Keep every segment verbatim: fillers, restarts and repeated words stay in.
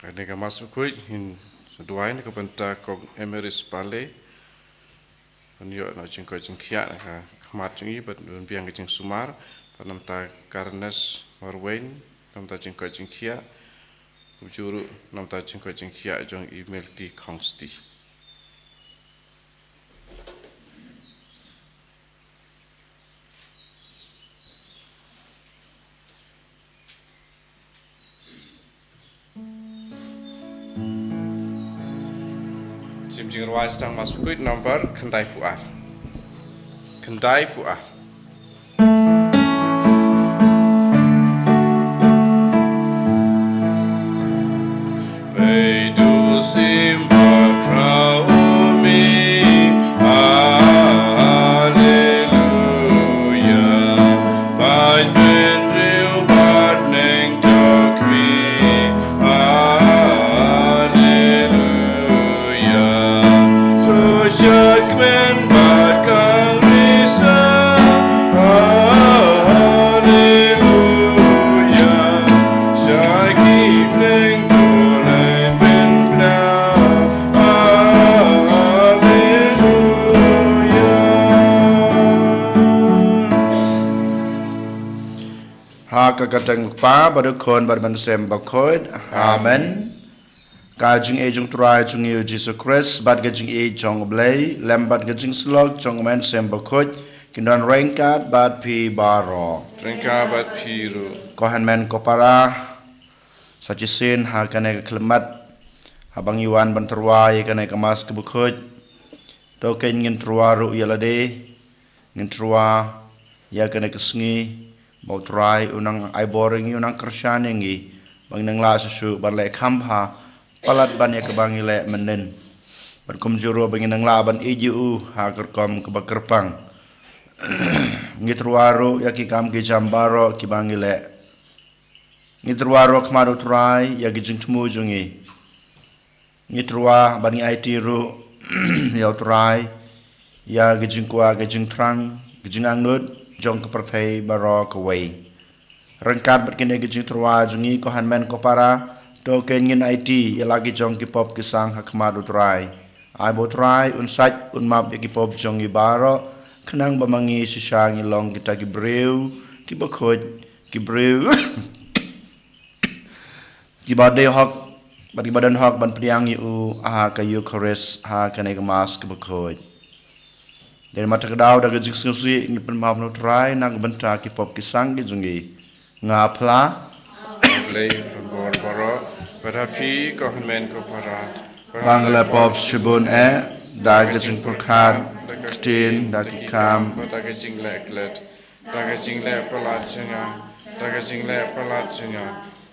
Kane ka Mass Bakhuid ngin sa duwai na ka bynta Kong Emeris Pale. Ban ïoh na jingkoit jingkhiah na ka khmat jong i, bad ban biang ka jingsumar, bad namar ta ka Ernest Marwayne, namar ta jingkoit jingkhiah, u Juru, namar ta jingkoit jingkhiah jong i Melty Khongsti. Sim jingrwai sdang Mass Bakhuid number khyndai phew ar. Khyndai phew ar. Pei du sim bakhraw mi, Haleluya. Peit bynriew bad neng jong mi, Haleluya. To shakmen bad kang risa, Haleluya. Shaki bneng to leh bynta, Haleluya. Ha ka kyrteng u Kpa bad u Khun bad u Mynsiem Bakhuid. Amen. Ka jingïeit jong u Trai jong ngi u Jisu Khrist bad ka jingïeit jong u Blei lem bad ka jingsyllok jong u Mynsiem Bakhuid kin don ryngkat bad phi baroh. Ryngkat bad phi ruh. Ko hynmen ko para, sa shisien ha kane ka khyllipmat, haba ngi wan ban tyrwa ïa kane ka Mass kaba khuid, to kein ngin tyrwa ruh ïa lade. Ngin tyrwa ïa kane ka sngi ba u Trai u nang ai bor ïa ngi, u nang kyrshan ïa ngi ba ngin nang lah shuh shuh ban leh kham bha palat ban ïa kaba ngi leh mynnin. Bad kumjuh ruh ba ngin nang lah ban ïeit ïa u ha ka rukom kaba kyrpang. Ngi tyrwa ruh ïa ki kam ki jam baroh kiba ngi leh. Ngi tyrwa ruh khmat u Trai ïa ki jingthmu jong ngi. Ngi tyrwa bad ngi aiti ruh ïa u Trai ïa ki jingkwah, ki jingthrang, ki jingangnud jong ka pyrthei baroh kawei. Ryngkat bad kine ki jingtyrwa jong ngi, ko hynmen ko para, to kein ngin aiti ïa la ki jong ki pop ki sang ha khmat u Trai. Ai ba u Trai un sait un map ïa ki pop jong ngi baroh, khnang ba ma ngi shisha ngi long kita ki briew kiba khuid, ki briew kiba dei hok bad kiba don hok ban pdiang ïa u ha ka Eukharist, ha kane ka Mass kaba khuid. Dei namar kata ka daw, da ka jingsngewsih ngi pynmap na u Trai na ka bynta ki pop ki sang ki jong ngi. Nga phla. Blei u don bor baroh, bad ha phi ko hynmen ko para, ba nga la pop shibun eh, da ka jingpyrkhat, da ka ktien, da ki kam, bad da ka jingleh klet. Da ka jingleh palat jong nga, da ka jingleh palat jong nga,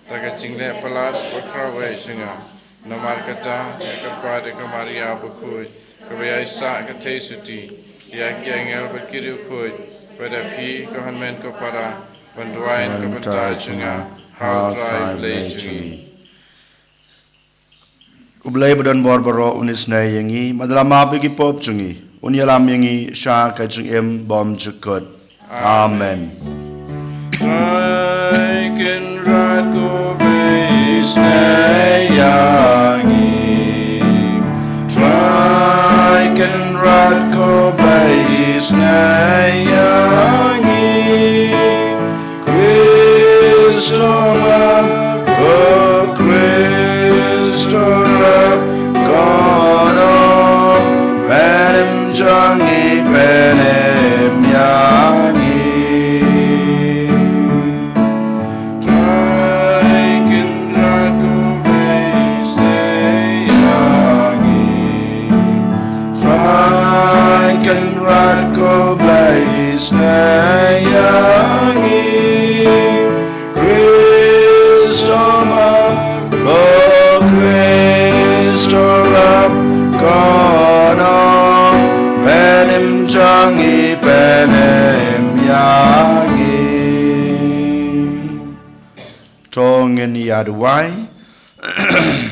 da ka jingleh palat bakhraw eh jong nga. Namar kata, nga kyrpad ïa ka Maria bakhuid, kaba ïaisah ka theisotti, ïa ki angel bad ki riewkhuid, bad ïa phi ko hynmen ko para, ban duwai na ka bynta jong nga ha u Trai Blei jong ngi. U Blei ba don bor baroh un isynei ïa ngi, bad da la map ïa ki pop jong ngi, un ïalam ïa ngi sha ka jingim bymjukut. Amen. Trai Kynrad ko Blei isynei ïa ngi. Trai Kynrad ko Blei isynei ïa ngi. Khrist u map, ko Khrist u rap, ko nong, pynim jong ngi, pynim ïa ngi. Trai Kynrad ko Blei isynei ïa ngi. Trai Kynrad ko Blei isynei ïa ngi. Khrist u map, ko Khrist u rap, ko nong, pynim jong ngi, pynim ïa ngi. To ngin ïa duwai.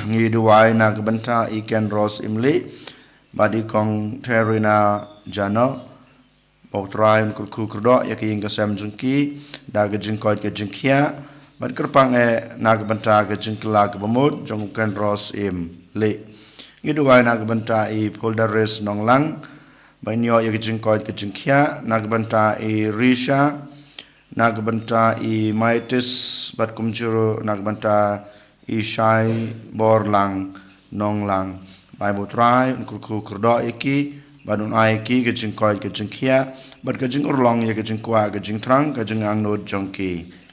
Ngi duwai na ka bynta i Ken Rose Imli bad i Kong Terina Jano. Ba u Trai un kyrkhu kyrdoh ïa ka ïing ka sem jong ki da ka jingkoit ka jingkhiah, Bad kyrpang eh na ka bynta ka jingkylla kaba mut jong u Ken Ros Im Lih. Ngi duwai na ka bynta i Poldaris Nonglang, ba ngin ïoh ïa ka jingkoit ka jingkhiah, na ka bynta i Risha, na ka bynta i Maitis, bad kumjuh ruh na ka bynta i Shai Borlang Nonglang. Ba U Trai un kyrkhu kyrdoh ïa ki, bad un ai ïa ki ka jingkoit ka jingkhiah, bad ka jingurlong ïa ka jingkwah ka jingthrang ka jingangnud jong ki.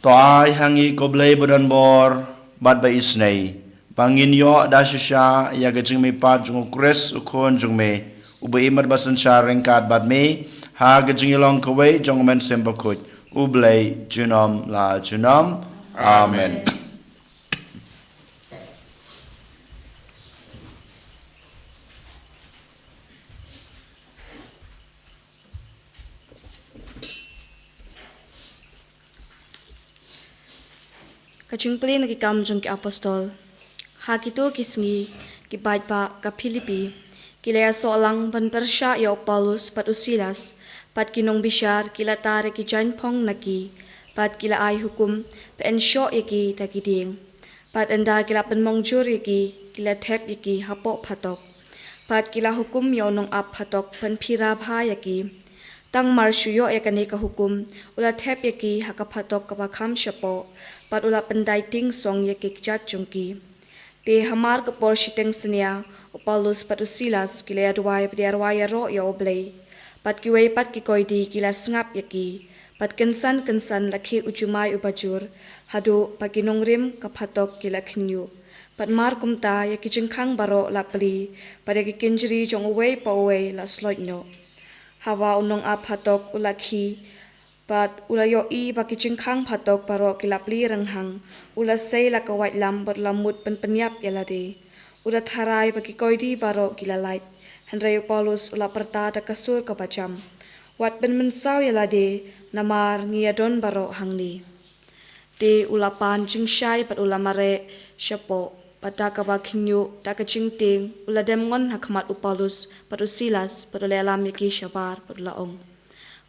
To ai ha ngi ko Blei ba don bor bad ba isynei, ba ngin ïoh da shisha ïa ka jingmihpat jong u Khrist u Khun jong me, uba im bad ba synshar ryngkat bad me ha ka jingïalong kawei jong u Mynsiem Bakhuid, U Blei junom la junom. Amen. Ka jingpule na ki Kam jong ki Apostol. Ha kito ki sngi, ki paidbah ka Philippi ki la ïasoh lang ban pyrshah ïa u Paulus bad u Silas, bad ki nongbishar ki la tar ïa ki jaiñphong na ki, bad ki la ai hukum ba yn shoh ïa ki da ki dieng. Bad ynda ki la pynmong jur ïa ki, ki la thep ïa ki hapoh phatok. Bad ki la hukum ïa u nongap phatok ban phira bha ïa ki. Tang mar shu ïoh ïa kane ka hukum, u la thep ïa ki ha ka phatok kaba kham shapoh, bad u la pyndait dieng song ïa ki kjat jong ki. Te hamar ka por shiteng synñia, u Paulus bad u Silas ki la ïa duwai bad ïa rwai ïaroh ïa U Blei. Bad kiwei pat ki koidi ki la sngap ïa ki. Bad kynsan kynsan la khie u jumai uba jur, haduh ba ki nongrim ka phatok ki la khynñiuh. Bad mar kumta ïa ki jingkhang baroh la plie, bad ïa ki kynjri jong uwei pa uwei la sloit noh. Haba u nongap phatok u la khie, bad u la ïohi ba ki jingkhang phatok baroh ki la plie rynghang, u la sei la ka waitlam bad u la mut ban pynïap ïa lade. U la tharai ba ki koidi baroh ki la lait, hynrei u Paulus u la pyrta da ka sur kaba jam: Wat pynmynsaw ïa lade, namar ngi ïadon baroh hangne. Te u la pan jingshai bad u la mareh shapoh, bad da kaba khynñiuh da ka jingtieng u la dem ngon ha khmat u Paulus bad u Silas, bad u la ïalam ïa ki shabar bad u la ong: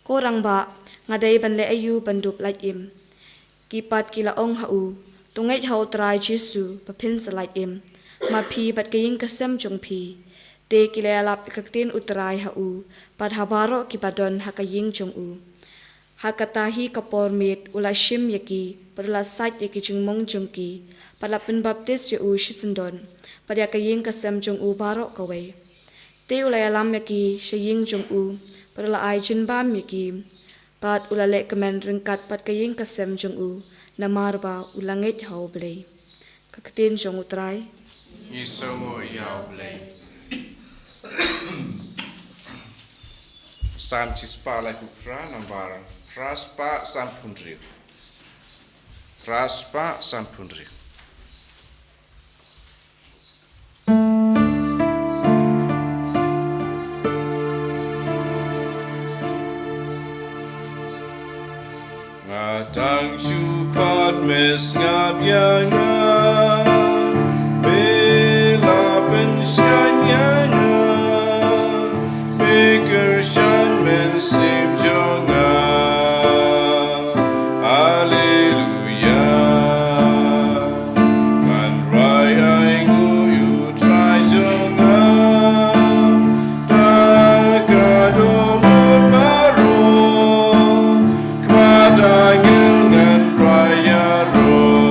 Ko rangbah, nga dei ban leh aïu ban dup lait im? Ki pat ki la ong ha u: To ngeit ha U Trai Jisu ba phin sa lait im, ma phi bad ka ïing ka sem jong phi. Te ki la ïalap ïa ka ktien U Trai ha u, bad ha baroh kiba don ha ka ïing jong u. Ha kata hi ka por miet u la shim ïa ki, bad u la sait ïa ki jingmong jong ki, bad la pynbaptis ïa u shisyndon, bad ïa ka ïing ka sem jong u baroh kawei. Te u la ïalam ïa ki sha ïing jong u, bad u la ai jingbam ïa ki, bad u la leh kmen ryngkat bad ka ïing ka sem jong u, namar ba u la ngeit ha U Blei. Ka ktien jong U Trai. Ngi sngewnguh ïa U Blei. Salm shispah laiphew phra, nambar phra spah sanphew hynriew. Phra spah sanphew hynriew. Nga tang shu khot, me sngap ïa nga, me la pynshai ïa nga, me kyrshan mynsiem jong nga. Haleluya. Ngan rwai ainguh ïa U Trai jong nga da ka dohnud baroh, khmat angel ngan rwai ïaroh.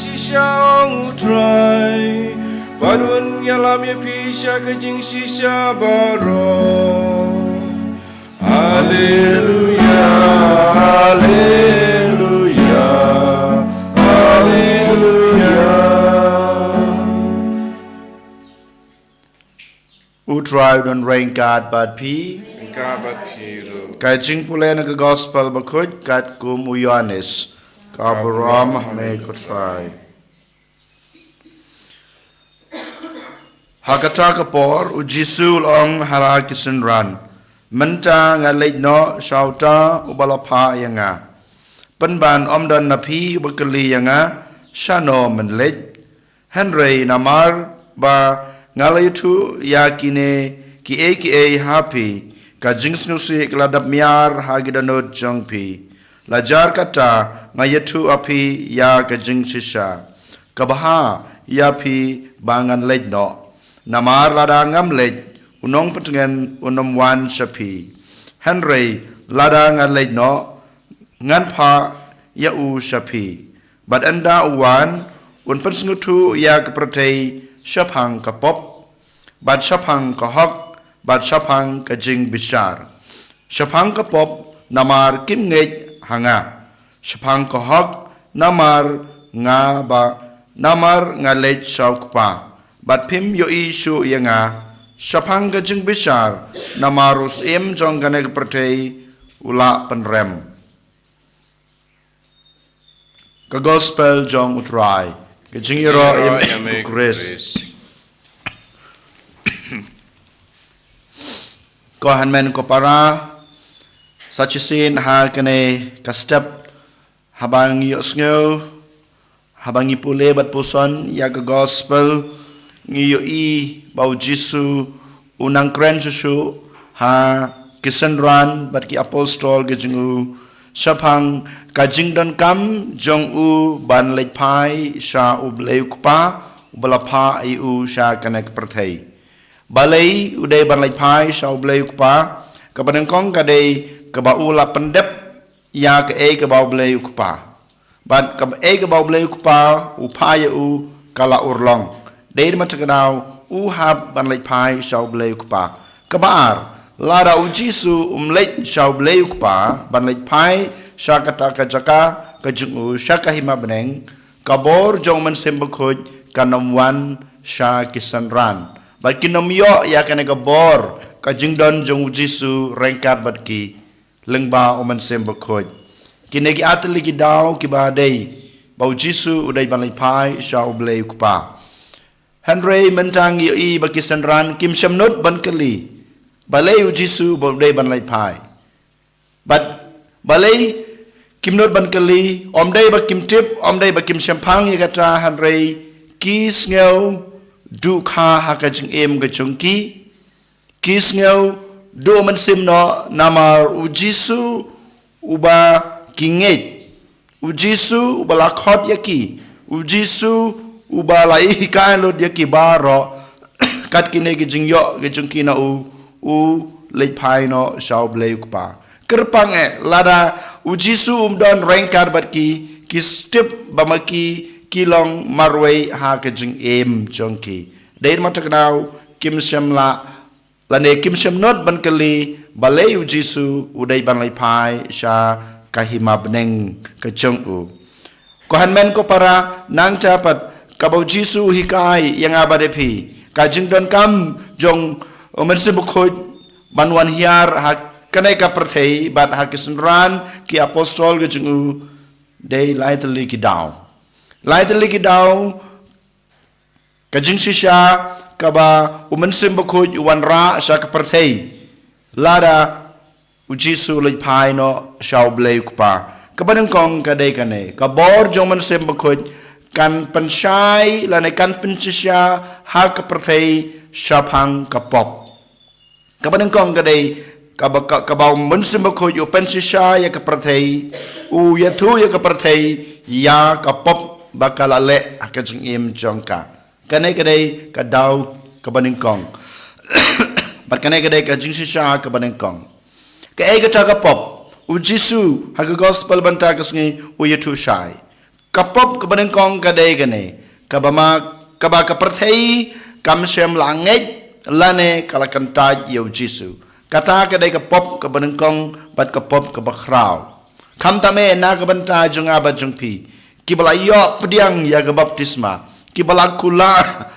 Shisha, ong U Trai, bad un ïalam ïa phi sha ka jingshisha baroh. Haleluya, haleluya, haleluya. U Trai un ryngkat bad phi. Ryngkat bad phi ruh. Ka jingpule na ka Gospel Bakhuid katkum u Ïoannis. Ka burom ha me ko Trai. Ha kata ka por, u Jisu u la ong ha la ki synran, mynta nga leit noh sha uta uba la phah ïa nga. Pynban ym don na phi uba kylli ïa nga, shano men leit. Hynrei namar ba nga la ïathuh ïa kine kiei kiei ha phi, ka jingsngewsih ka la dap miar ha ki dohnud jong phi. La jar kata, nga ïathuh ha phi ïa ka jingshisha, ka bha ïa phi ba ngan leit noh. Namar lada ngam leit, u nongpyntngen un ym wan sha phi. Hynrei lada nga leit noh, ngan phah ïa u sha phi. Bad ynda u wan, un pynsngewthuh ïa ka pyrthei shaphang ka pop, bad shaphang ka hok, bad shaphang ka jingbishar. Shaphang ka pop, namar kim ngeit ha nga. Shaphang ka hok, namar nga ba, namar nga leit sha u Kpa, bad phim ïohi shuh ïa nga. Shaphang ka jingbishar, namar u syiem jong kane ka pyrthei u la pynrem. Ka Gospel jong U Trai. Ka jingïaroh ïa me ko Khrist. Ko hynmen ko para, sa shisien ha kane ka step, haba ngi ïohsngew, haba ngi pule bad puson ïa ka Gospel, ngi ïohi ba u Jisu u nang kren shuh shuh ha ki synran bad ki apostol ki jong u shaphang ka jingdonkam jong u ban leit phai sha U Blei U Kpa, uba la phah ïa u sha kane ka pyrthei. Balei u dei ban leit phai sha U Blei U Kpa? Kaba nyngkong ka dei kaba u la pyndep ïa kaei kaba U Blei U Kpa. Bad kaei kaba U Blei U Kpa u phah ïa u ka la urlong. Dei namar kata ka daw u hap ban leit phai sha U Blei U Kpa. Kaba ar, lada u Jisu um leit sha U Blei U Kpa ban leit phai sha kata ka jaka ka jong u, sha ka hima bneng, ka bor jong u Mynsiem Bakhuid kan ym wan sha ki synran. Bad kin ym ïoh ïa kane ka bor, ka jingdon jong u Jisu ryngkat bad ki lyngba u Mynsiem Bakhuid. Kine ki ar tylli ki daw kiba dei ba u Jisu u dei ban leit phai sha U Blei U Kpa. Hynrei mynta ngi ïohi ba ki synran kim shym nud ban kylli balei u Jisu ba u dei ban leit phai. Bad balei kim nud ban kylli, ym dei ba kim tip, ym dei ba kim shemphang ïa kata, hynrei ki sngew duh kha ha ka jingim ka jong ki. Ki sngew duh mynsiem noh namar u Jisu uba ki ngeit, u Jisu uba la khot ïa ki, u Jisu uba la hikai lut ïa ki baroh. Kat kine ki jingïoh ki jong ki na u, u leit phai noh sha U Blei U Kpa. Kyrpang eh, lada u Jisu um don ryngkat bad ki, ki tip ba ma ki ki long marwei ha ka jingim jong ki. Dei namar kata ka daw kim shym lah lane kim shym nud ban kylli balei u Jisu u dei ban leit phai sha ka hima bneng ka jong u. Ko hynmen ko para, nangta pat kaba u Jisu u hikai ïa nga bad ïa phi, ka jingdonkam jong u Mynsiem Bakhuid ban wan hiar ha kane ka pyrthei bad ha ki synran ki apostol ki jong u, dei lai tylli ki daw. Lai tylli ki daw ka jingshisha kaba u Mynsiem Bakhuid u wanrah sha ka pyrthei lada u Jisu u leit phai noh sha U Blei U Kpa. Kaba nyngkong ka dei kane, ka bor jong u Mynsiem Bakhuid kan pynshai lane kan pynshisha ha ka pyrthei shaphang ka pop. Kaba nyngkong ka dei kaba, ka, kaba u Mynsiem Bakhuid u pynshisha ïa ka pyrthei, u ïathuh ïa ka pyrthei ïa ka pop ba ka la leh ha ka jingim jong ka. Kane ka dei ka daw kaba nyngkong. Bad kane ka dei ka jingshisha kaba nyngkong. Kaei kata ka pop? U Jisu ha ka Gospel mynta ka sngi u ïathuh shai. Ka pop kaba nyngkong ka dei kane, kaba ma, kaba ka pyrthei kam shym la ngeit lane ka la kyntait ïa u Jisu. Kata ka dei ka pop kaba nyngkong bad ka pop kaba khraw. Khamtam eh na ka bynta jong nga bad jong phi, kiba la ïoh pdiang ïa ka baptisma, kiba la kular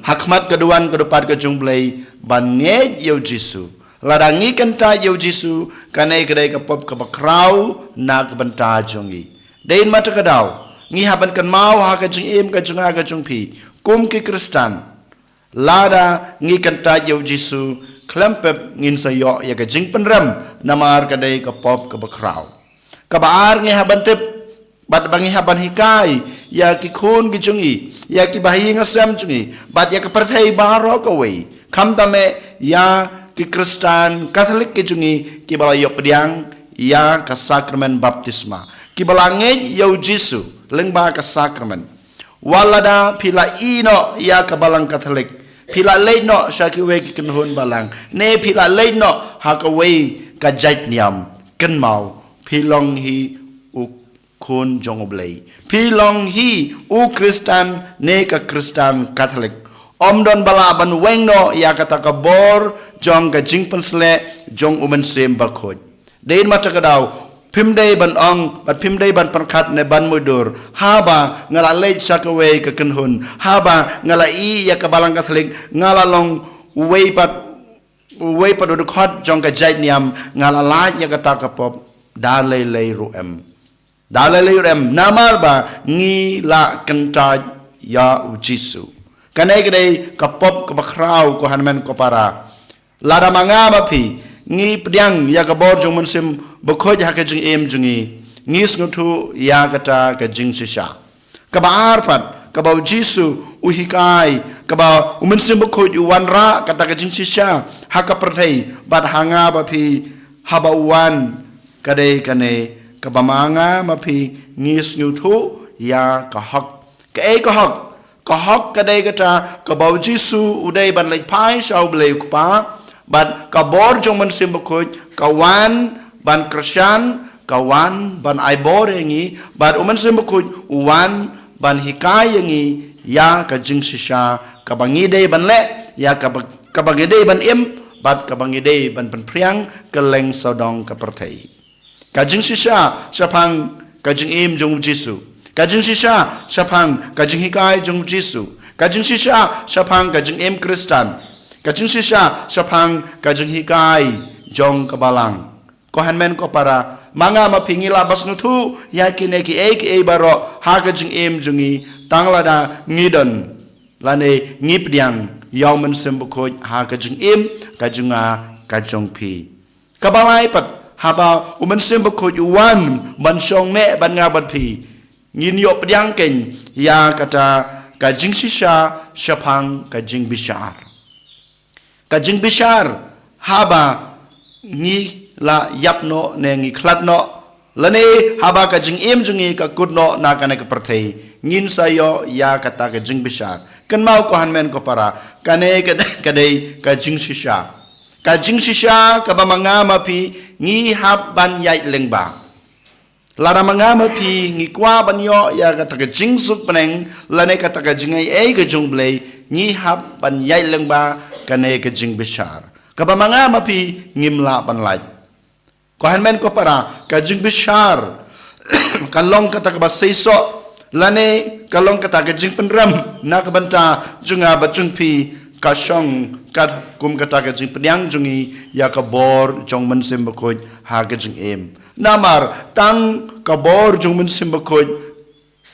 ha khmat ka duwan ka dupat ka jong U Blei ban ngeit ïa u Jisu. Lada ngi kyntait ïa u Jisu, kane ka dei ka pop kaba khraw na ka bynta jong ngi. Dei na kata ka daw, ngi hap ban kynmaw ha ka jingim ka jong nga ka jong phi kum ki Khristan. Lada ngi kyntait ïa u Jisu, khlem pep ngin sa ïoh ïa ka jingpynrem, namar ka dei ka pop kaba khraw. Kaba ar, ngi hap ban tip bad ba ngi hap ban hikai ïa ki khun ki jong ngi, ïa ki bahaïing hasem jong ngi bad ïa ka pyrthei baroh kawei, khamtam eh ïa ki Khristan Katholik ki jong ngi, kiba la ïoh pdiang ïa ka sakramen baptisma, kiba la ngeit ïa u Jisu lyngba ka sakramen. Wat lada phi la ïeh noh ïa ka Balang Katholik, phi la leit noh sha kiwei ki kynhun balang, ne phi la leit noh ha kawei ka jait niam, kynmaw, phi long hi u khun jong U Blei. Phi long hi u Khristan ne ka Khristan Katholik. Ym don ba lah ban weng noh ïa kata ka bor jong ka jingpynsleh jong U Mynsiem Bakhuid. Dei na kata ka daw, phim dei ban ong bad phim dei ban pyrkhat ne ban mutdur, haba nga la leit sha kawei ka kynhun, haba nga la ïeh ïa ka Balang Katholik, nga la long uwei pat, uwei pat u dkhot jong ka jait niam, nga la lait ïa kata ka pop. Da lei lei ruh em. Da lei lei ruh em, namar ba ngi la kyntait ïa u Jisu. Kane ka dei ka pop kaba khraw, ko hynmen ko para. Lada ma nga ma phi ngi pdiang ïa ka bor jong U Mynsiem Bakhuid ha ka jingim jong ngi, ngi sngewthuh ïa kata ka jingshisha. Kaba ar pat, kaba u Jisu u hikai, kaba U Mynsiem Bakhuid u wanrah kata ka jingshisha ha ka pyrthei bad ha nga bad phi haba u wan, ka dei kane, kaba ma nga ma phi ngi sngewthuh ïa ka hok. Kaei ka hok? Ka hok ka dei kata kaba u Jisu u dei ban leit phai sha U Blei u Kpa, bad ka bor jong U Mynsiem Bakhuid ka wan ban kyrshan, ka wan ban ai bor ïa ngi, bad U Mynsiem Bakhuid u wan ban hikai ïa ngi ïa ka jingshisha kaba ngi dei ban leh, ïa kaba, kaba ngi dei ban im, bad kaba ngi dei ban pynphriang kylleng sawdong ka pyrthei. Ka jingshisha shaphang ka jingim jong u Jisu. Ka jingshisha shaphang ka jinghikai jong u Jisu. Ka jingshisha shaphang ka jingim Khristan. Ka jingshisha shaphang ka jinghikai jong ka Balang. Ko hynmen ko para, ma nga ma phi ngi lah ban sngewthuh ïa kine kiei kiei baroh ha ka jingim jong ngi, tang lada ngi don lane ngi pdiang ïa U Mynsiem Bakhuid ha ka jingim ka jong nga ka jong phi. Kaba lai pat, haba U Mynsiem Bakhuid u wan ban shong ne bad nga bad phi, ngin ïoh pdiang keiñ ïa kata ka jingshisha shaphang ka jingbishar. Ka jingbishar, haba ngi la ïap noh ne ngi khlad noh, lane haba ka jingim jong ngi ka kut noh na kane ka pyrthei, ngin sa ïoh ïa kata ka jingbishar. Kynmaw ko hynmen ko para, kane ka, ka dei ka jingshisha. Ka jingshisha kaba ma nga ma phi ngi hap ban ïaid lyngba. Lada ma nga ma phi ngi kwah ban ïoh ïa kata ka jingsuk bneng lane kata ka jingaiei ka jong U Blei, ngi hap ban ïaid lyngba kane ka jingbishar. Kaba ma nga ma phi ngim lah ban lait. Ko hynmen ko para, ka jingbishar ka long kata kaba seisoh lane ka long kata ka jingpynrem na ka bynta jong nga bad jong phi, ka shong kat kum kata ka jingpdiang jong ngi ïa ka bor jong U Mynsiem Bakhuid ha ka jingim. Namar tang ka bor jong U Mynsiem Bakhuid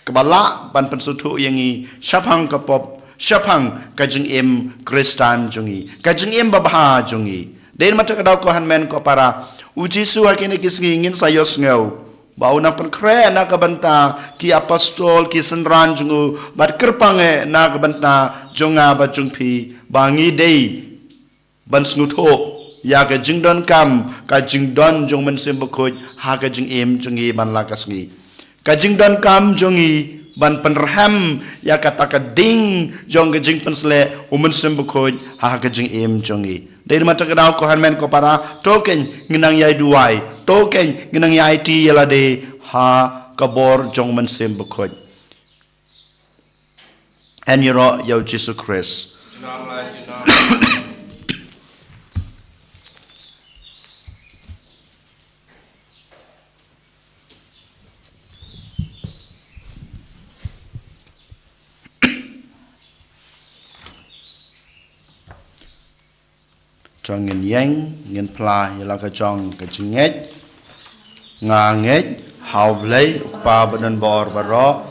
kaba lah ban pynsngewthuh ïa ngi shaphang ka pop, shaphang ka jingim Khristan jong ngi, ka jingim babha jong ngi. Dei na kata ka daw ko hynmen ko para, u Jisu ha kine ki sngi ngin sa ïohsngew ba u nang pynkhreh na ka bynta ki apostol, ki synran jong u, bad kyrpang eh na ka bynta jong nga bad jong phi, ba ngi dei ban sngewthuh ïa ka jingdonkam, ka jingdon jong U Mynsiem Bakhuid ha ka jingim jong ngi man la ka sngi. Ka jingdonkam jong ngi ban pynrhem ïa kata ka ding jong ka jingpynsleh U Mynsiem Bakhuid ha ka jingim jong ngi. Dei na kata ka daw ko hynmen ko para, to keiñ ngin nang ïai duwai, to keiñ ngin nang ïai ti ïa lade ha ka bor jong u Mynsiem Bakhuid. Yn ïaroh ïa u Jisu Khrist. To ngin ïeng, ngin phla ïa la ka jong ka jingngeit. Nga ngeit ha U Blei, U Kpa ba don bor baroh,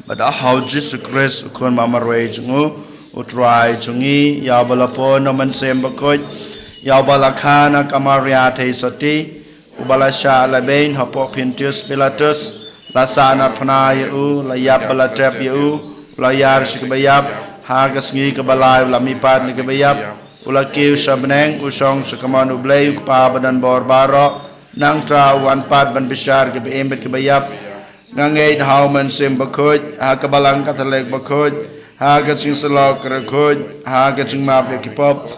bad ha U Jisu Khrist, U Khun ba marwei jong u, U Trai jong ngi, ïa uba la pun da u Mynsiem Bakhuid, ïa uba la kha na ka Maria Theisotti, uba la shah la beiñ hapoh Pontius Pilatus, la sahnarphna ïa u, la ïap bad la tep ïa u, u la ïar sha kiba ïap, ha ka sngi kaba lai u la mihpat na kiba ïap, u la kiew sha bneng, u shong sha kamon U Blei, U Kpa ba don bor baroh, nangta u wan pat ban bishar kiba im bad kiba ïap. Nga ngeit ha U Mynsiem Bakhuid, ha ka Balang Katholik bakhuid, ha ka jingsyllok kyrkhuid, ha ka jingmap ïa ki pop,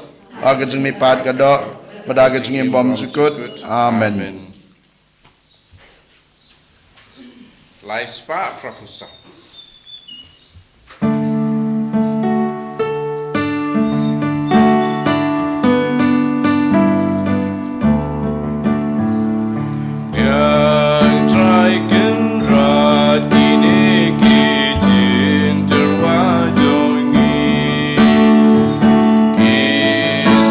ha ka jingmihpat ka doh, bad ha ka jingim bymjukut. Amen. Lai spah phra phew saw. Yang Trai Kynrad, kine ki jingtyrwa jong ngi, ki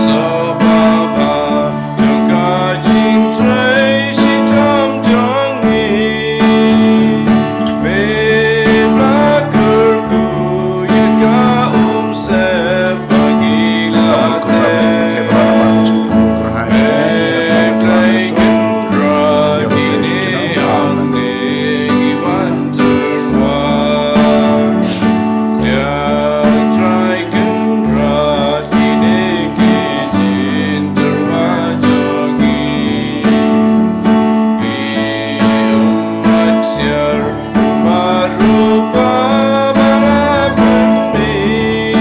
sngewbha jong ka jingtrei shitom jong ngi. Me la kyrkhu ïa ka umsyep ba ngi la teh. Me Trai Kynrad, kine hangne ngi wan tyrwa. Yang Trai Kynrad, kine ki jingtyrwa jong ngi. Ngi ym mat siar, ym mat rupa ba la pynmih.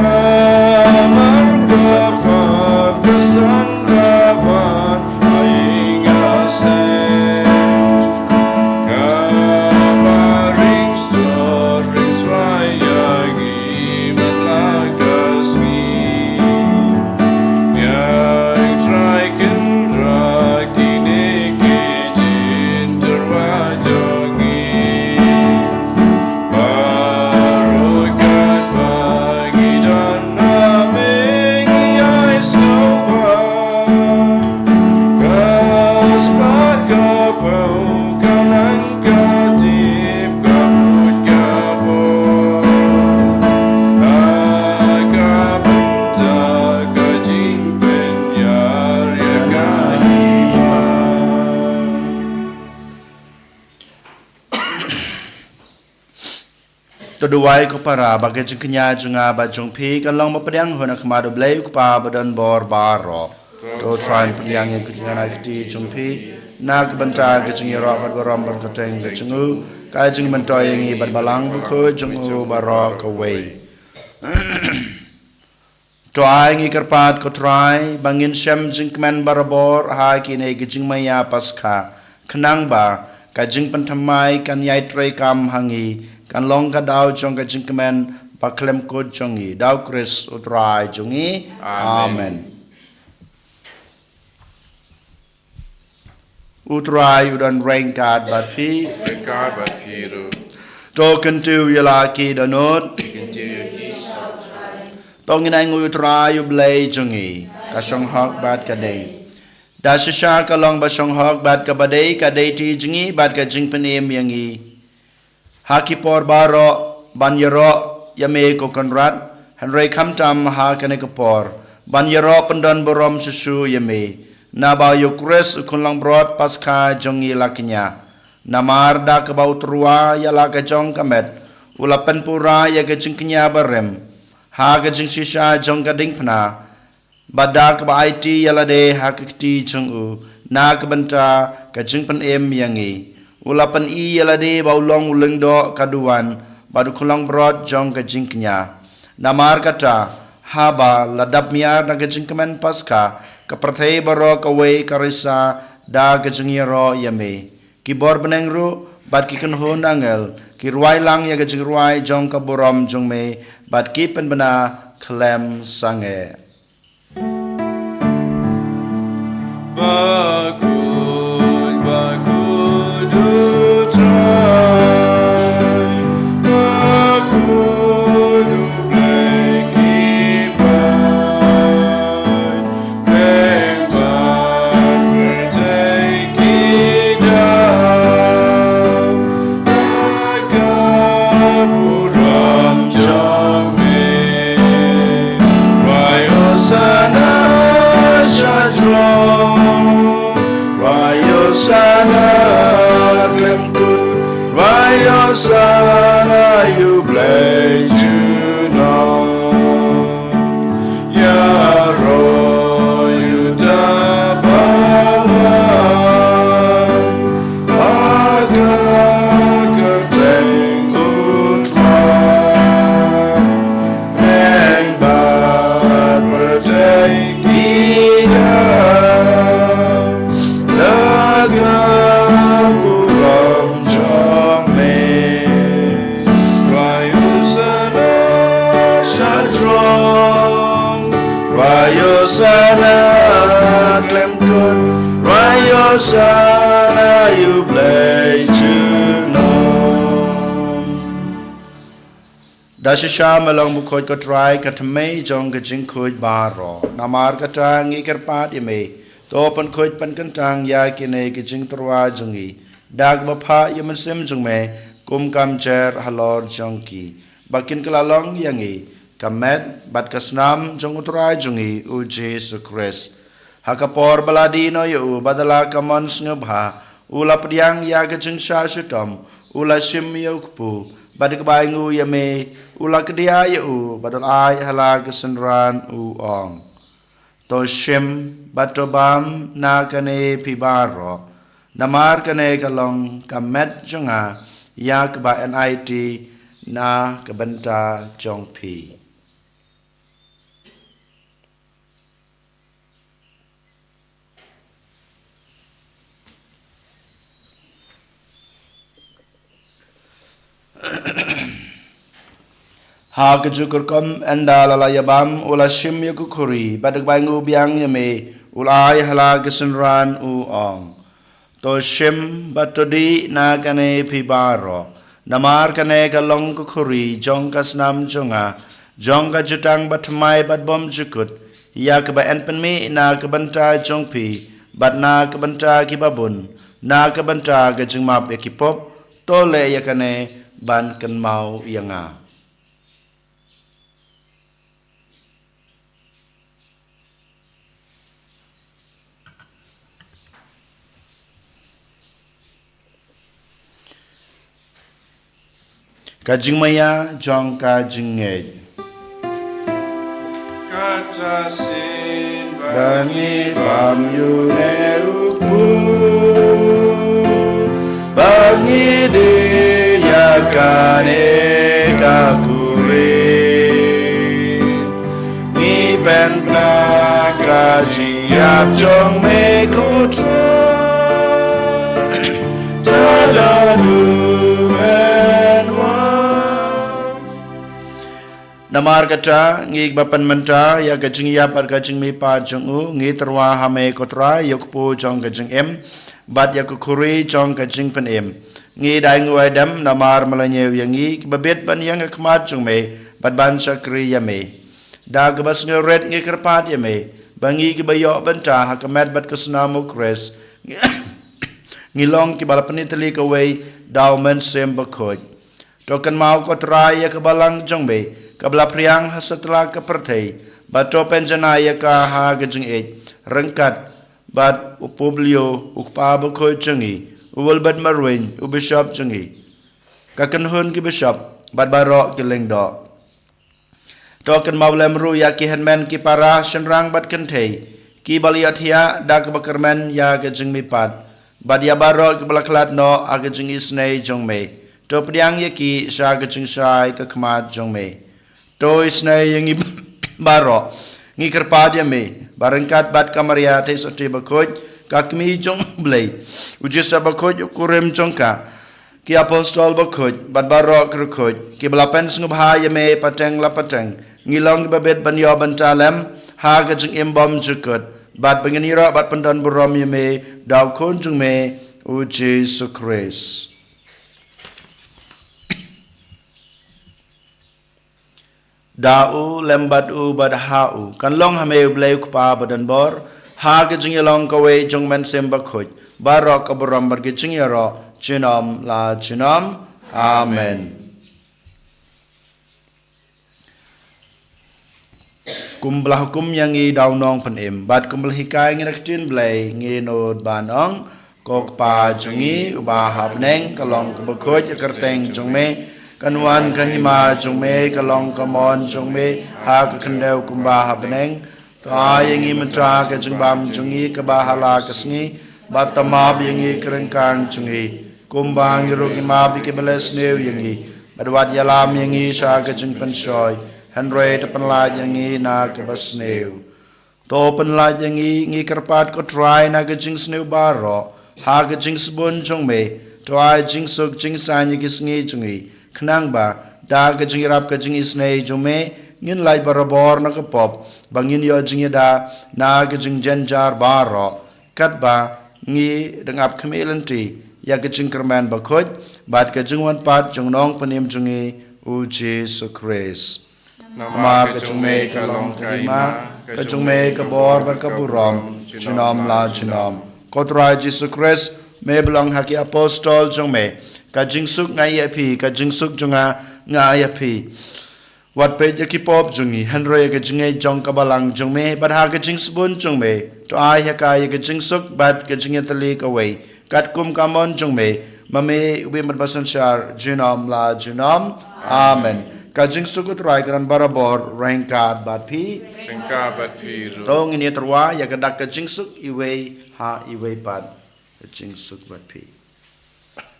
Namar ka pap ka san ka wan ha ïing ha sem. Kaba ring stor ring swai ïa ngi man la ka sngi. Yang Trai Kynrad, kine ki jingtyrwa jong ngi. Baroh katba ngi don ha me ngi ïai sngewbha. Ka spah ka phew ka nang ka tip ka mut ka bor. Ha ka bynta ka jingpynïar ïa ka hima. To duwai ko para ba ka jingkñia jong nga bad jong phi kan long ba pdiang ha khmat U Blei U Kpa ba don bor baroh. To Trai pdiang ïa ka jingkñia kti jong phi na ka bynta ka jingïaroh bad burom bad kyrteng ka jong u, ka jingmyntoi ïa ngi bad Balang Bakhuid jong u baroh kawei. To ai ngi kyrpad ko Trai ba ngin shem jingkmen barabor ha kine ki jingmaïa Paskha, khnang ba ka jingpynthymmai kan ïai treikam ha ngi, kan long ka daw jong ka jingkmen ba khlem kut jong ngi, da U Khrist U Trai jong ngi. Amen. Amen. U Trai u don ryngkat bad phi. Ryngkat bad phi ruh. To kyntiew ïa la ki dohnud. Kyntiew ïa ki. To ngin ainguh ïa U Trai U Blei jong ngi, ka shong hok bad ka dei. Da shisha ka long ba shong hok bad kaba dei, ka dei ti jong ngi bad ka jingpynim ïa ngi. Ha ki por baroh ban ïaroh ïa me ko Kynrad, hynrei khamtam ha kane ka por ban ïaroh pyndon burom shuh shuh ïa me. Naba ïa U Khrist U Khun Langbrot Paskha jong ngi la kñia. Namar da kaba u tyrwa ïa la ka jong ka met, u la pynpura ïa ka jingkñia barim ha ka jingshisha jong ka diengphna. Bad da kaba aiti ïa lade ha ka kti jong u na ka bynta ka jingpynim ïa ngi, u la pyni ïa lade ba u long u lyngdoh ka duwan bad U Khun Langbrot jong ka jingkñia. Namar kata, haba la dap miar na ka jingkmen Paskha, ka pyrthei baroh kawei ka risa da ka jingïaroh ïa me. Ki bor bneng ruh bad ki kynhun angel ki rwai lang ïa ka jingrwai jong ka burom jong me, bad ki pynbna khlem sangeh. Bakhuid, bakhuid U Trai, bakhuid U Blei ki paid, pynban pyrthei ki dap da ka burom jong me. Rwai Hosana sha jrong, rwai Hosana khlem kut, rwai Hosana ïa U Blei junom. Ïaroh uta uba wan ha ka kyrteng U Trai. Pynban pyrthei ki dap da ka burom jong me. Rwai Hosana sha jrong, rwai Hosana khlem kut, rwai Hosana ïa U Blei junom. Da shisha me long bakhuid ko Trai, ka thymmei jong ka jingkhuid baroh. Namar kata ngi kyrpad ïa me, to pynkhuid pynkyntang ïa kine ki jingtyrwa jong ngi da kaba phah ïa u Mynsiem jong me, kum ka kynjer halor jong ki, ba kin kylla long ïa ngi ka met bad ka snam jong U Trai jong ngi U Jisu Khrist. Ha ka por ba la die noh ïa u bad da la ka mon sngewbha, u la pdiang ïa ka jingshah shitom, u la shim ïa u kpu, bad da kaba ainguh ïa me, u la kdiah ïa u bad u la ai ha la ka synran, u ong: To shim bad to bam na kane phi baroh, namar kane ka long ka met jong nga ïa kaba yn aiti na ka bynta jong phi. Ha kajuh ka rukom, ynda la la ïabam, u la shim ïa ka khuri, bad da kaba ainguh biang ïa me, u la ai ha la ka synran, u ong: To shim bad to dih na kane phi baroh, namar kane ka long ka khuri jong ka snam jong nga, jong ka jutang bathymmai bad bymjukut, ïa kaba yn pynmih na ka bynta jong phi bad na ka bynta kiba bun, na ka bynta ka jingmap ïa ki pop. To leh ïa kane ban kynmaw ïa nga. Ka jingmaïa jong ka jingngeit. Kata shisien ba ngi bam ïa une u kpu, ba ngi dih ïa kane ka khuri, ngi pynbna ka jingïap jong me, ko Trai, da la u men wan. Namar kata, ngi kiba pynmynta ïa ka jingïap bad ka jingmihpat jong u, ngi tyrwa ha me, ko Trai, ïa u kpu jong ka jingim bad ïa ka khuri jong ka jingpynim. Ngi da ainguh aidem namar me la ñiew ïa ngi kiba bit ban ïeng ha khmat jong me bad ban shakri ïa me. Da kaba sngewrit ngi kyrpad ïa me ba ngi kiba ïoh bynta ha ka met bad ka snam u Khrist, ngi long kiba la pyni tylli kawei da u Mynsiem Bakhuid. To kynmaw, ko Trai, ïa ka balang jong me kaba la phriang ha satlak ka pyrthei, bad to pynjanai ïa ka ha ka jingïeit, ryngkat bad u Publio, u kpa bakhuid jong ngi, u Wilbert Marwein, u bishop jong ngi, ka kynhun ki bishop bad baroh ki lyngdoh. To kynmaw lem ruh ïa ki hynmen ki para, shynrang bad kynthei, kiba la ïohthiah da kaba kyrmen ïa ka jingmihpat, bad ïa baroh kiba la khlad noh ha ka jingisynei jong me. To pdiang ïa ki sha ka jingshai ka khmat jong me. To isynei ïa ngi baroh. Ngi kyrpad ïa me ba ryngkat bad ka Maria Theisotti Bakhuid, ka kmie jong U Blei, u Joseph bakhuid, u kurim jong ka, ki apostol bakhuid bad baroh ki riewkhuid kiba la pynsngewbha ïa me pateng la pateng, ngi long kiba bit ban ïoh bynta lem ha ka jingim bymjukut, bad ba ngin ïaroh bad pyndonburom ïa me da U Khun jong me, U Jisu Khrist. Da u, lem bad u, bad ha u, kan long ha me U Blei U Kpa badonbor, ha ka jingïalong kawei jong U Mynsiem Bakhuid, baroh ka burom bad ka jingïaroh junom la junom. Amen. Kumba la hukum ïa ngi da U Nongpynim, bad kumba la hikai ngi na ka ktien Blei, ngin nud ban ong: Ko Kpa jong ngi uba ha bneng, ka long kaba khuid ïa ka kyrteng jong me, kan wan ka hima jong me, ka long ka mon jong me ha ka khyndew kumba ha bneng. To ai ïa ngi mynta ka jingbam jong ngi kaba ha la ka sngi, bad to map ïa ngi ki ryngkang jong ngi, kumba ngi ruh ngi map ïa kiba leh sniew ïa ngi, bad wat ïalam ïa ngi sha ka jingpynshoi, hynrei to pynlait ïa ngi na kaba sniew. To pynlait ïa ngi, ngi kyrpad ko Trai, na ka jingsniew baroh, ha ka jingsbun jong me, to ai jingsuk jingsaiñ ïa ki sngi jong ngi, khnang ba da ka jingïarap ka jingisynei jong me, ngin lait barabor na ka pop, ba ngin ïoh jingïada na ka jingjynjar baroh, katba ngi dang ap khmih lynti ïa ka jingkyrmen bakhuid bad ka jingwan pat jong U Nongpynim jong ngi, U Jisu Khrist. Namar ka jong me ka long ka hima, ka jong me ka bor bad ka burom junom la junom. Ko Trai Jisu Khrist, me ba la ong ha ki apostol jong me: Ka jingsuk nga ai ïa phi, ka jingsuk jong nga nga ai ïa phi. Wat peit ïa ki pop jong ngi, hynrei ïa ka jingngeit jong ka balang jong me, bad ha ka jingsbun jong me, to ai ha ka ïa ka jingsuk bad ka jingïatylli kawei, katkum ka mon jong me, ma me u bym bad ba synshar junom la junom. Amen. Ka jingsuk U Trai kan don barabor ryngkat bad phi. Ryngkat bad phi ruh. To ngin ïatyrwa ïa ka dak ka jingsuk iwei ha iwei pat. Ka jingsuk bad phi.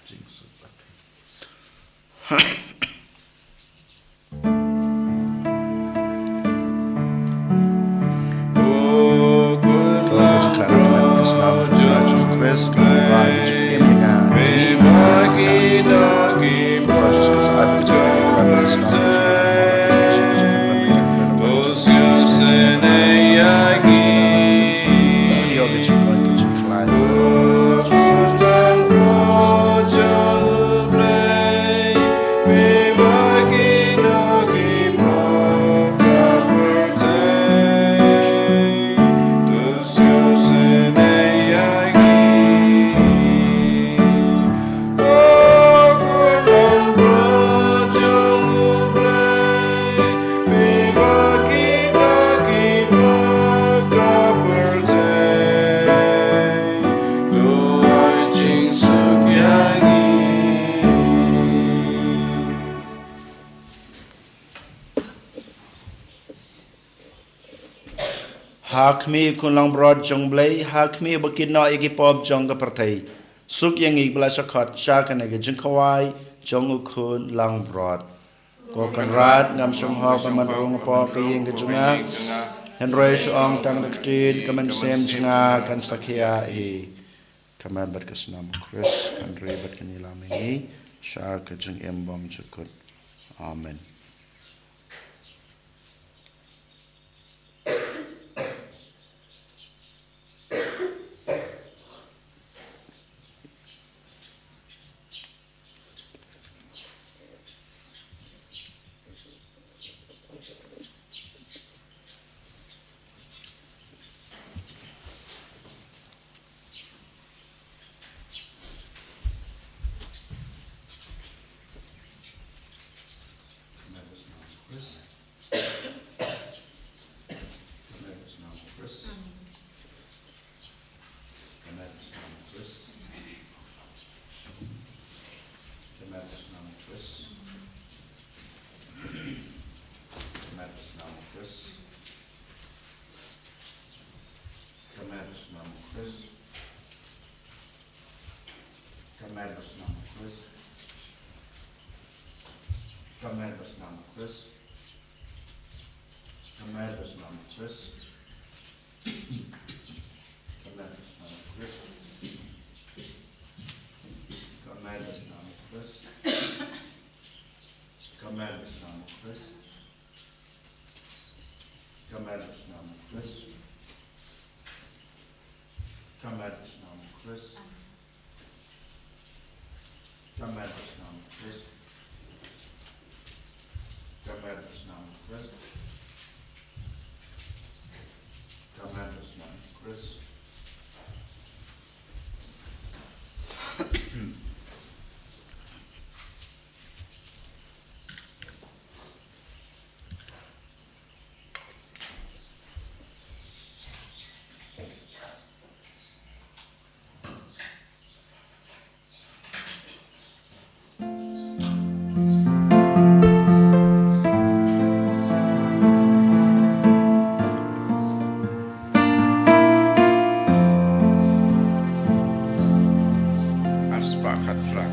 Jingsuk bad phi. Ha khmih, Khun langbrot jong U Blei, ha khmih ba kit noh ïa ki pop jong ka pyrthei, suk ïa ngi ba la shah khot sha kane ka jingkhawai jong U Khun langbrot. Ko Kynrad, ngam shym hok ban wan rung hapoh ka ïing ka jong nga, hynrei shu ong tang da ka ktien, ka mynsiem jong nga kan sa khia hi. Ka met bad ka snam U Khrist kan ri bad kan ïalam ïa ngi sha ka jingim bymjukut. Amen. Ka met bad snam U Khrist. Ka met bad snam U Khrist. Ka met bad snam U Khrist. Ka met bad snam U Khrist. Ka mad ba shnong Khrist. Ka mad ba shnong Khrist. Ka mad ba shnong Khrist. Ka mad ba shnong Khrist. Ar spah khatphra.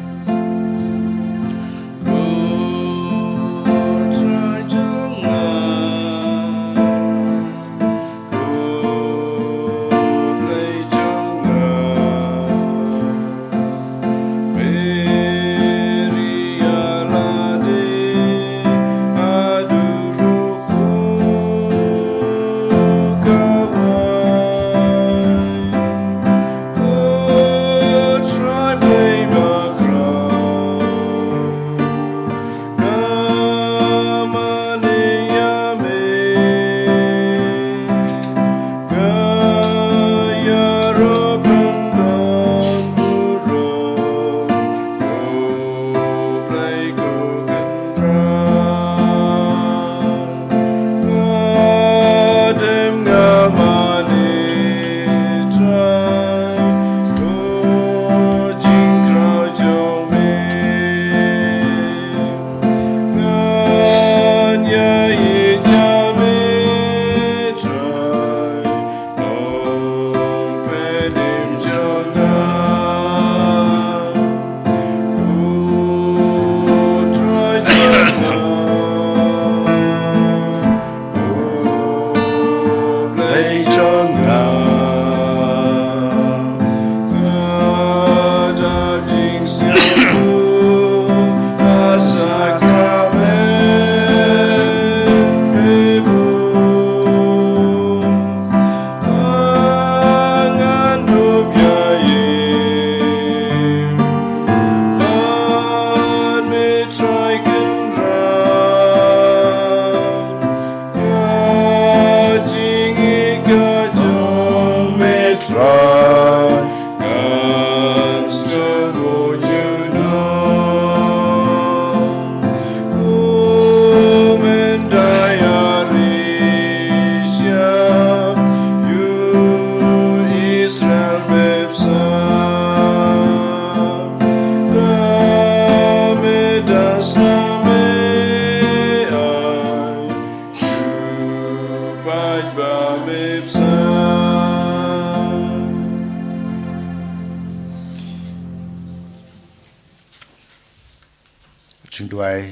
Jingduwai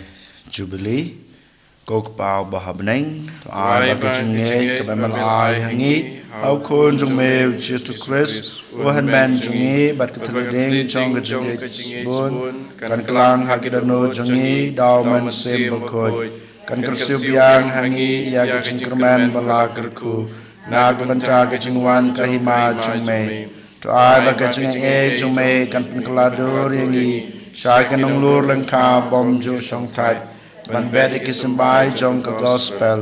Jubilee. Ko Kpa uba ha bneng, to ai ba ka jingngeit kaba me la ai ha ngi ha u Khun jong me u Jisu Khrist, u hynmen jong ngi, bad ka thylliej jong ka jingngeit bun, kan kylla ha ki dohnud jong ngi da u Mynsiem Bakhuid. Kan kyrsiew biang ha ngi ïa ka jingkyrmen ba la kyrkhu na ka bynta ka jingwan ka hima jong me. To ai ba ka jingaiei jong me kan pynkylla dur ïa ngi sha ki nonglur lyngkha bymjukshongthait ban bet ïa ki symbai jong ka gospel.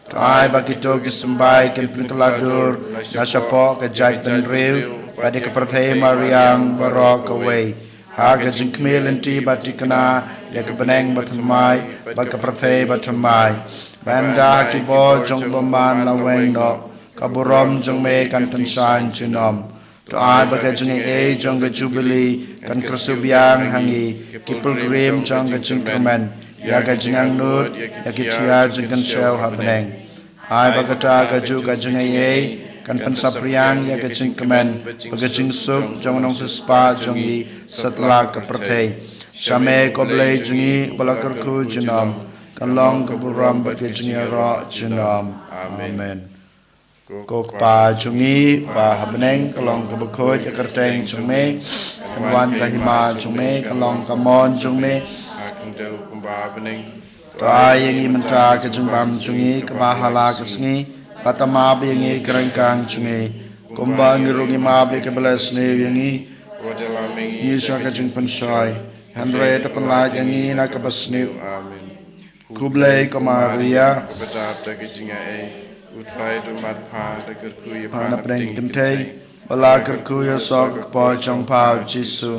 To ai ba kito ki symbai kan pynkylla dur na shapoh ka jaitbynriew bad ïa ka pyrthei mariang baroh kawei, ha ka jingkhmih lynti ba thikna ïa ka bneng bathymmai bad ka pyrthei bathymmai. Ba ynda ha ki bor jong u bymman la weng noh, ka burom jong me kan pynshai junom. To ai ba ka jingaiei jong ka Jubilee kan kyrsiew biang ha ngi ki pilgrim jong ka jingkyrmen ïa ka jingangnud ïa ki thiah jingkynshew ha bneng. Ai ba kata kajuh ka jingaiei kan pynsaphriang ïa ka jingkmen bad ka jingsuk jong u nongsiewspah jong ngi satlak ka pyrthei. Sha me ko Blei jong ngi ba la kyrkhu junom, kan long ka burom bad ka jingïaroh junom. Amen. Ko Kpa jong ngi ba ha bneng, ka long kaba khuid ïa ka kyrteng jong me, kan wan ka hima jong me, kan long ka mon jong me ha khyndew kumba ha bneng. To ai ïa ngi mynta ka jingbam jong ngi kaba ha la ka sngi, Bad to map ïa ngi ki ryngkang jong ngi, kumba ngi ruh ngi map ïa kiba la sniew ïa ngi. Wat ïalam ïa ngi sha ka jingpynshoi, hynrei to pynlait ïa ngi na kaba sniew. Amen. Khublei ko Maria, kaba dap da ka jingaiei, U Trai u don bad pha, to kyrkhu ïa pha napdeng ki kynthei, bad to kyrkhu ïa u soh ka kpoh jong pha, U Jisu.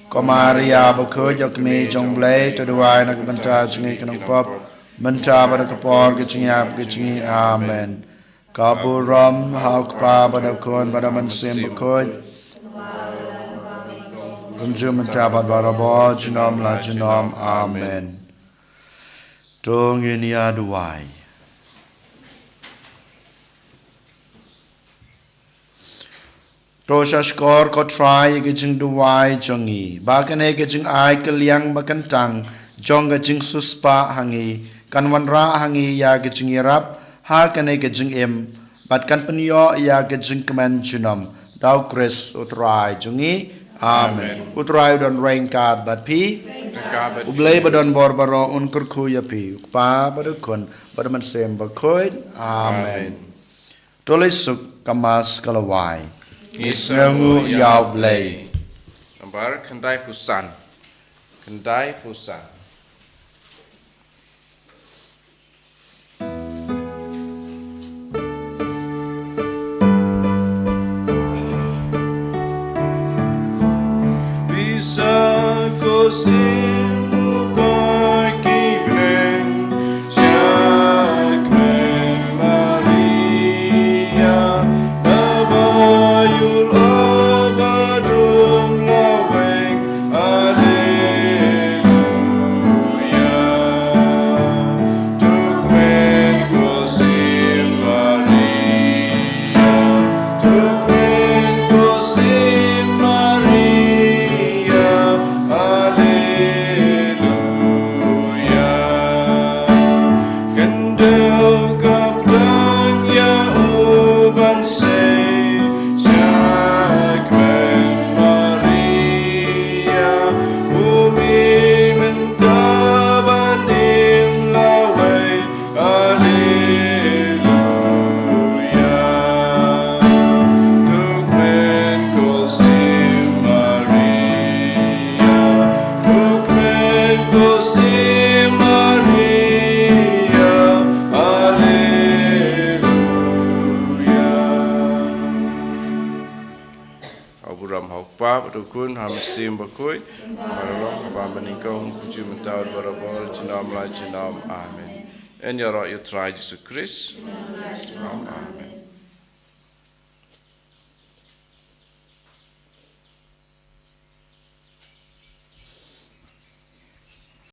Ko Maria bakhuid, ko Kmie jong U Blei, to duwai na ka bynta jong ngi ki nongpop, mynta bad ha ka por ka jingïap ka jong ngi. Amen. Ka burom ha U Kpa bad ha U Khun bad ha U Mynsiem Bakhuid, kumjuh mynta bad barabor, junom la junom. Amen. To ngin ïa duwai. To shahshkor ko Trai ïa ka jingduwai jong ngi, ba kane ka jingai kylliang ba kyntang jong ka jingsiewspah ha ngi kan wanrah ha ngi ïa ka jingïarap ha kane ka jingim, bad kan pynïoh ïa ka jingkmen junom, da U Khrist U Trai jong ngi. Amen. Amen. U Trai u don ryngkat bad phi. Ryngkat bad phi. U Blei ba don bor baroh un kyrkhu ïa phi, U Kpa bad U Khun bad U Mynsiem Bakhuid. Amen. Amen. To leit suk, ka Mass ka la wai. Ngi sngewnguh ïa U Blei. Nambar khyndaiphew san. Khyndaiphew san. Pisa ko sien u koi ki bneng, sha kmen Maria, da ba ïul o ba dum laweng. Alleluia. To kmen ko sien Maria, to kmen ko sien Maria. Alleluia. Kynduh ka btang ïa u ban sei, sha kmen Maria, u mih mynta ban im lawei. Alleluia. To kmen ko sien Maria, to kmen ko sien Maria. Alleluia. Ka burom ha U Kpa bad U Khun, ha U Mynsiem Bakhuid, bad ha ka por ba nyngkong, kumjuh mynta bad barabor, junom la junom. Amen. Yn ïaroh ïa U Trai Jisu Khrist. Amen.